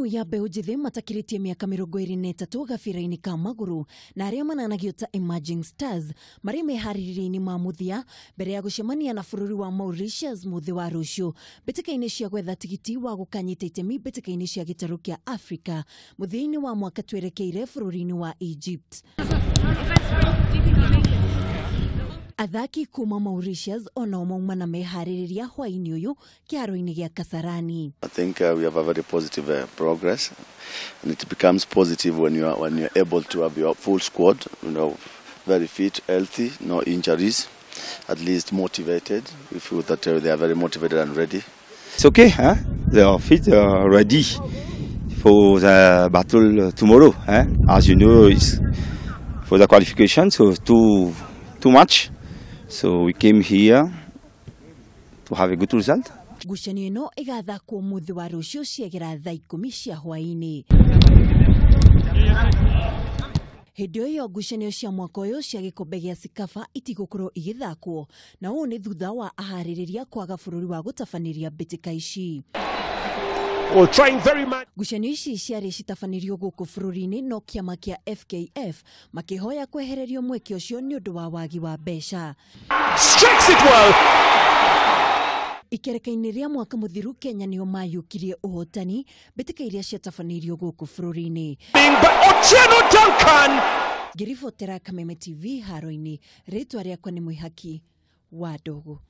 Timu ya mbeũ njĩthĩ matakĩrĩtie mĩaka 23 gabira-inĩ ka magũrũ na arĩa mananagio ta Emerging Stars marĩ meharĩrĩria-inĩ ma mũthia mbere ya gũcemania na bũrũri wa Mauritius mũthĩ wa rũciũ mbĩtĩka-inĩ cia gwetha tigiti wa gũkanyita itemi mbĩtĩka-inĩ cia gĩtarũ kĩa Africa mũthia-inĩ wa mwaka twerekeire bũrũri-inĩ wa Egypt. Athaki kuma Mauritius onao mauma na meharĩrĩria hwaĩ-inĩ ũyũ kĩharo-inĩ gĩa Kasarani. I think we have a very positive progress, and it becomes positive when you are able to have your full squad, you know, very fit, healthy, no injuries, at least motivated. We feel that they are very motivated and ready. It's okay, huh? They are fit, they are ready for the battle tomorrow. Huh? As you know, it's for the qualification, so too much. So we came here to have a good result. Ngucanio ĩno ĩgathakwo mũthĩ wa rũciũ ciegera thaa 10 cia hwaĩ-inĩ. Hĩndĩ ĩyo ngucanio cia mwaka ũyũ cia gĩkombe gĩa CECAFA itigũkorwo igĩthakwo, na ũũ nĩ thutha wa aharĩrĩria kwaga bũrũri wa gũtabanĩria mbĩtĩka ici. Ngucanio ici ciarĩ citabanĩrio gũkũ bũrũri-inĩ no kĩama kĩa FKF makĩhoya kwehererio mweke ũcio nĩ ũndũ wa wagi wa mbeca. Ikereka-inĩ rĩa mwaka mũthiru Kenya nĩo mayũkirie ũhotani mbĩtĩka iria ciatabanĩirio gũkũ bũrũri-inĩ. Ngĩribotera Kameme TV haro-inĩ, rĩtwa rĩakwa nĩ Mwĩhaki wa Ndogo.